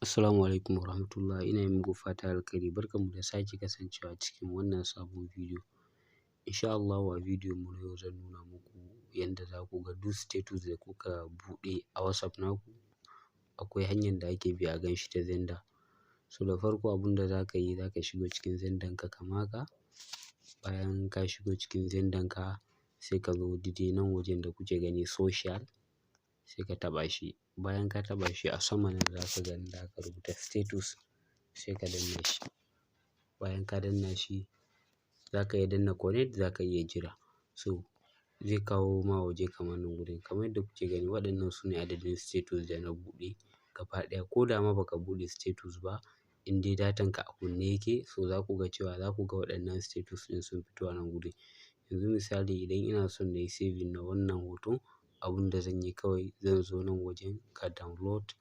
Assalamu alaikum warahmatullahi, ina yi muku fatan alkhairi. Barkanmu da sake kasancewa cikin wannan sabon bidiyo. Insha Allahu, a bidiyon mu na yau zan nuna muku yanda za ku ga duk status da kuka buɗe a WhatsApp naku. Akwai hanyar da ake bi a gan shi ta Xender. So da farko, abun da za ka yi, za ka shigo cikin Xender ka kamar haka. Bayan ka shigo cikin Xender ka, sai ka zo daidai nan wajen da kuke gani social, sai ka taɓa shi. Bayan ka taɓa shi, a sama nan za ka ga inda aka rubuta status, sai ka danna shi. Bayan ka danna shi, za ka iya danna connect, za ka iya jira. So zai kawo ma waje kamar nan gurin. Kamar yadda kuke gani, waɗannan su ne adadin status da na buɗe gaba ɗaya. Ko da ma baka buɗe status ba, in dai datan ka a kunne yake, so za ku ga cewa za ku ga waɗannan status ɗin sun fito a nan gurin. Yanzu misali, idan ina son na yi saving na wannan hoton, abun da zan yi kawai, zan zo nan wajen ga download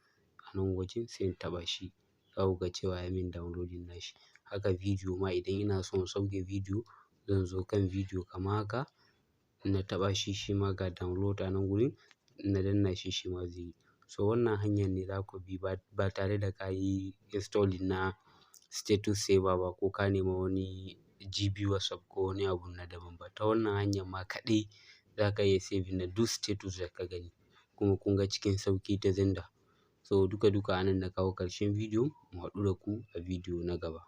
a nan wajen, sai in taɓa shi. Za ku ga cewa ya min downloading nashi. Haka bidiyo ma, idan ina son sauke bidiyo, zan zo kan bidiyo kamar haka. In na taɓa shi, shi ma ga download a nan gurin, in na danna shi, shi ma zai yi. So wannan hanyar ne za ku bi ba tare da ka yi installing na status saver ba ko ka nema wani GB WhatsApp ko wani abu na daban ba. Ta wannan hanyar ma kaɗai za ka iya saving na duk status da ka gani. Kuma kun ga cikin sauƙi ta Xender. So duka duka a nan na kawo ƙarshen bidiyo. Mu haɗu da ku a bidiyo na gaba.